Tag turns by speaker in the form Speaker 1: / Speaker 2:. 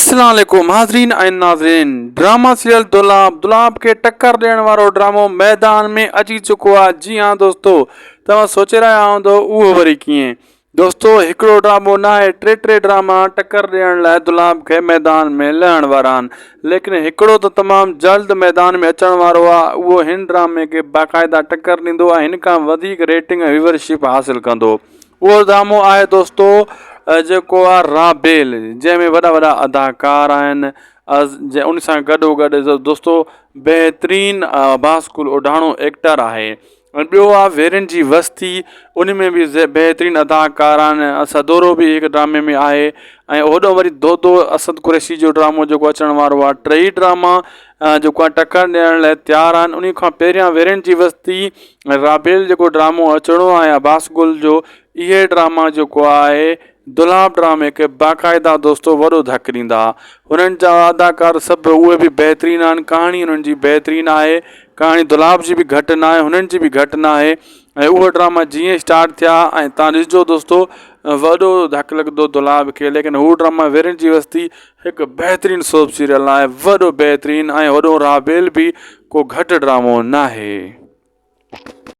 Speaker 1: اسلام عليڪم حاضرين ۽ ناظرين ڊراما سيريل دولاب دولاب کي ٽڪر ڏيڻ وارو ڊرامو ميدان ۾ اچي چڪو آهي جي ها دوستو توهان سوچي رهيا هوندو اهو وري ڪيئن دوستو هڪڙو ڊرامو نه آهي ٽي ٽي ڊراما ٽڪر ڏيڻ لاء دولاب کي ميدان ۾ لهڻ وارا آهن ليڪن هڪڙو ته تمام جلد ميدان ۾ اچڻ وارو آهي اهو هن ڊرامي کي باقاعده ٽڪر ڏيندو ۽ هن کان وڌيڪ ريٽنگ ۽ ويورشپ حاصل ڪندو اهو ڊرامو آهي دوستو جيڪو آهي رابيل جنهن ۾ وڏا وڏا اداڪار آهن ان سان گڏو گڏ دوستو بهترين عباس گل اوڍاڻو ايڪٽر آهي ۽ ٻيو آهي ويرين جي وستي ان ۾ به بهترين اداڪار آهن سدورو به هڪ ڊرامي ۾ آهي ۽ هوڏو وري دودو اسد قريشي جو ڊرامو جيڪو اچڻ وارو آهي ٽئي ڊراما جيڪو آهي ٽڪر ڏيڻ لاء تيار آهن ان کان پهريان ويرين جي وستي ۽ رابيل جيڪو ڊرامو اچڻو آهي عباس گل جو اهي ڊراما جيڪو آهي دولاب ڊرامي کي باقاعده دوستو وڏو ڌڪ ڏيندا هنن جا اداڪار سڀ اهي به بهترين آهن ڪهاڻي انهن جي بهترين آهي ڪهاڻي دولاب جي به گهٽ نه آهي هنن جي به گهٽ نه آهي ۽ اهي ڊراما جيئن اسٽارٽ ٿيا ۽ تان ڏسجو دوستو وڏو ڌڪ لڳندو دولاب کي ليڪن هو ڊراما ويرين جي وستي هڪ بهترين سوپ سيريل آهي وڏو بهترين ۽ وڏو رابيل به ڪو گهٽ ڊرامو ناهي.